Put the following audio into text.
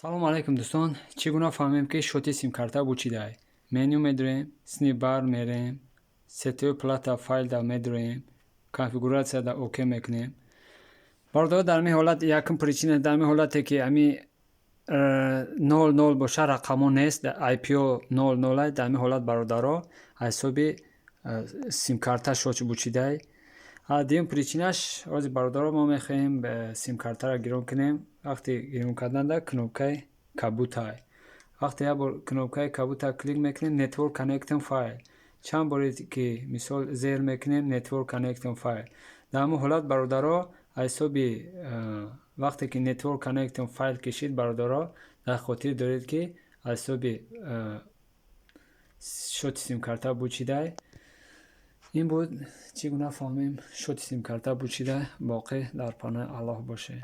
Салому алайкум, дӯстон! Чӣ гуна фаҳмем, ки счёти симкарта бучидай? Меню медурем, СНИП-бар мерем, сетевой плата файлда медурем, конфигуратсияда ОК мекунем. Бародаро, дар ҳамин ҳолат якум причина, дар ҳамин ҳолате ки ҳами 00 боша, рақамҳо нест, IPо 00, дар ҳамин ҳолат, бародаро, аз ҳисоби симкарта счёт бучидай. Дуюм причинаш, ҳозир, бародаро, мо мехоҳем симкартаро гирон кунем. Вақти гирон карданда кнопкаи кабутай. Вақте як бор кнопкаи кабута клик мекунем, Network Connection Failed. Чанд боре ки, мисол, зер мекунем, Network Connection Failed. Дар ҳамон ҳолат, бародаро, аз ҳисоби вақте ки Network Connection Failed кишид, бародаро, дар хотир доред, ки аз ҳисоби счёти симкарта бучидай. Ин буд, чӣ гуна фаҳмем, счёти симкарта бучида. Боқӣ дар паноҳи Аллоҳ бошед.